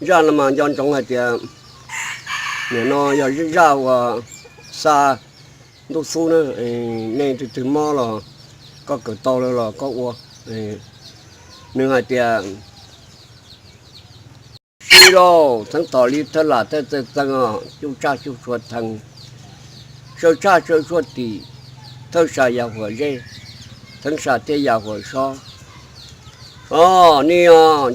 Zaj no mas nco ntsoov hais tias nim no yog zaj uas xa ntuj xub na, nej twg twg mob los koj kawm tau lawm los koj ua. Nws hais tias, sib lauj, txheeb tom li thawj lam thawj txawj txeeg os, cuj tshaj cuj sua theev, saw tshaj saw sua tim, thawj sam yam huam zej, theev sam thiaj yam huam sob. Os, nej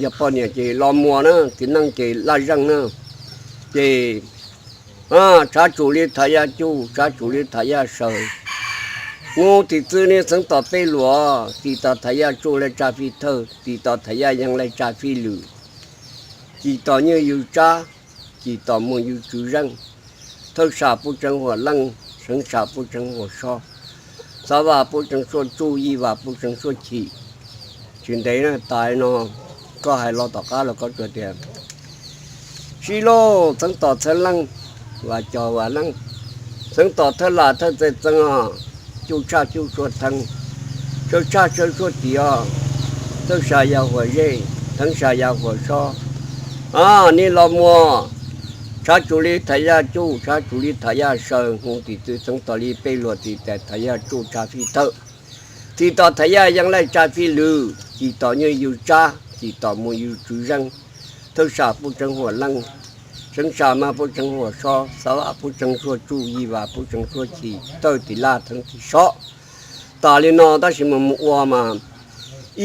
yog poj niam ces los muas na, txiv neej ces laj zeej na, ces tshav tsum li thav yaj cuj, tshav tsum li thav yaj saw. Mus tim txwv nej txheeb tom peb luam, tim tom thav yaj tsuj laij tsa fij thawj, tim tom thav yaj yeeb laij tsa fij lwm, cim tom nywj yws tsab, cim tom muag yws tswv zeej, thawj sam puj tseev huam leej, seev sam puj tseev huam sob, xav vam puj tseev suaj tsuj, yij vam puj tseev suaj chim. Tsis ntev na, tas no koj hais los tom qab los koj tsuas tias, sib lauj, txheeb tom txheeb leej, vam cog vam leej, txheeb tom thawj lam thawj txawj txeeg os, cuj tshaj cuj sua theev, saw tshaj saw sua tim os, thawj sam yam huam zej, theev sam yam huam sob. Os, nej los muas, tshav tsum li thav yaj cuj, tshav tsum li thav yaj saw, mus tim txwv txheeb tom li peb luam, tim tom thav yaj tsuj tsa fij thawj, tim tom thav yaj yeeb laij tsa fij lwm, cim tom nywj yws tsab, cim tom muag yws tswv zeej, thawj sam puj tseev huam leej, seev sam mas puj tseev huam sob, xav vam puj tseev suaj tsuj, yij vam puj tseev suaj chim, thawj tim laj theev tim sob. Tas li no tab sis mas mus ua mas,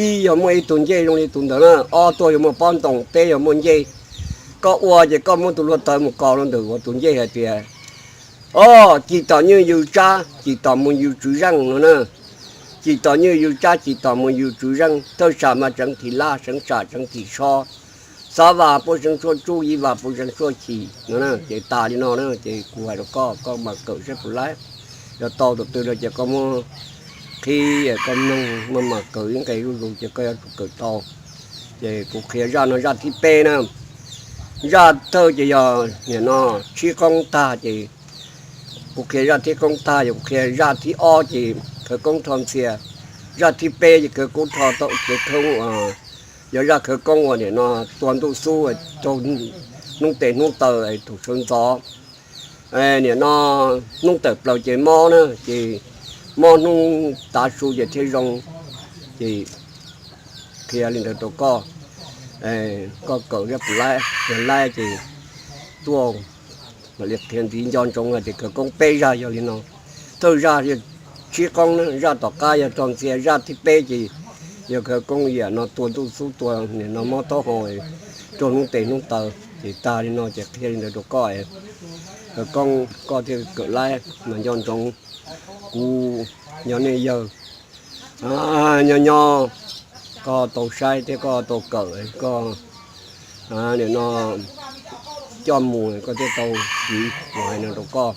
ib yog muaj ib tug ncej zoo li tus ntawd na, ob tuaj yog muaj pob ntoos, peb yog muaj ncej. Koj ua ces koj muab tus hlua tawv mus kos rau ntawm uas tus ncej hais tias, os, cim tom nywj yws tsab, cim tom muag yws tswv zeej no na. Cim tom nywj yws tsab, cim tom muag yws tswv zeej, thawj sam mas tseev thim laj, seev sam tseev thim sob, xav vam puj tseev suaj tsuj, yij vam puj tseev suaj chim no. Ces tas li no na, ces kuv hais rau koj, koj mam kawm saib puas laib. Yog tau tus twg no ces koj muab qhib, koj mloog, mam mam kawm ib nqes zuj zus ces koj yuav tsum kawm tau. Ces kuv qhia zaj no zaj thib peb na. Zaj thawj ces yog nim no tshib qoob tag ces kuv qhia zaj thib qoob tag, yog kuv qhia zaj thib ob ces khawv koob rho ntxhias, zaj thib peb ces khawv koob rho tau kev khoob. Yog zaj khawv koob uas nim no tua ntuj xub raug hnub tes hnub taw thaum sawv ntxov. Nim no hnub tawm plaws ces mob na, ces mob hnub tav su ces thiaj zoo. Ces qhia li ntawd rau koj, koj kawm zaj puas laib, yog laib ces tuaj mam li qhia ntxiv. Nco ntsoov hais tias khawv koob peb zaj yog li no. Thawj zaj yog tshib qoob na, zaj tom qab yog rho ntxhias, zaj thib peb ces yog khawv koob yam no tua ntuj xub, tua nim no mob taub hau raug hnub tes hnub taw. Ces tag li no ces qhia li ntawd rau koj, khawv koob koj thiaj kawm laib mas nco ntsoov. Kuv yog nej yawg nyob nyob, koj tau saib thiab koj tau kawm, koj nim no coj mus koj thiaj tau siv, kuv hais no rau koj.